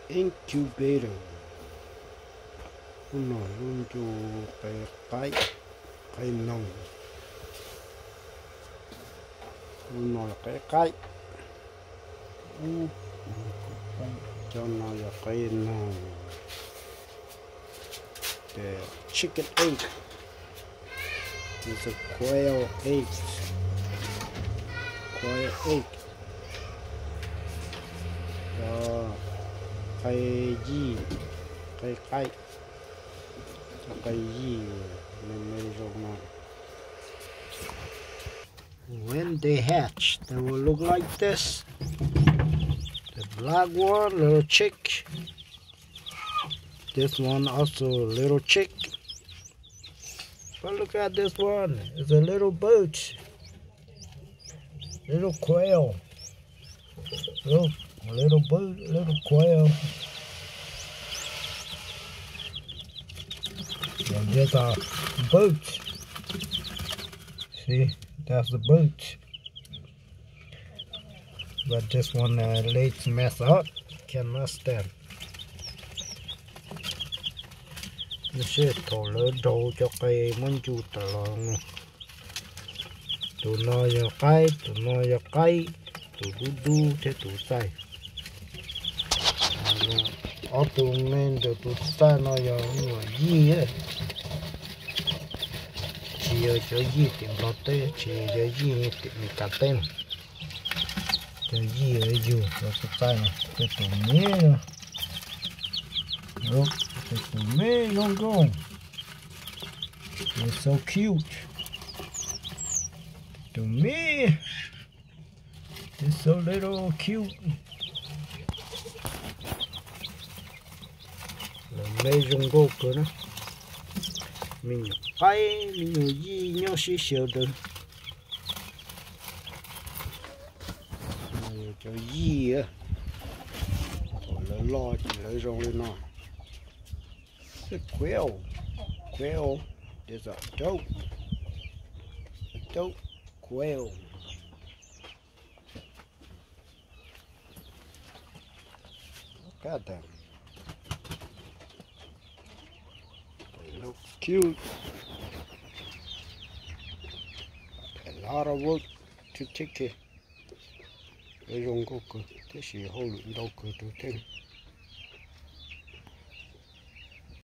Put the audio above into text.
Incubator. Lub no lub ncu qe qaib, qe noog. Lub no yog qe qaib. Cov no yog qe noog. The chicken egg. It's a quail egg. Quail egg. Cov qe yij, qe qaib, cov qe yij me me zoo no. When they hatch, they will look like this. The black one, little chick. This one also little chick. But look at this one. It's a little bird. Little quail. Look, little bird, little quail. And there's a bird. See, that's the bird. But this one uh, legs mess up, cannot stand. Nws sij thaum lawv daug cov qe muab ncu tawm los no. Tus no yog qaib, tus no yog qaib, tus dub dub thiab tus txaij. Ob tug me ntawm tus txaij no yog me nyuam yij, tsis yog cov yij tim Nplog teb, tsis yog cov yij tim Meskas teb no. Cov yij yug cov tus txaij no, tej tus me, tej tus me zoo nkauj. They're so cute. Tus me, they're so little cute. Lawv me zoo nkauj kawg na. Me nyuam qaib, me nyuam yij nyob sib xyaw ntawd. Cov yij, thaum lawv loj ces lawv zoo li no. Quail, quail, there's a doe, a doe quail. Look at them. They look cute. A lot of work to take care. Lawv zoo nkauj kawg tab sis hauj lwm ntau kawg rau thiab.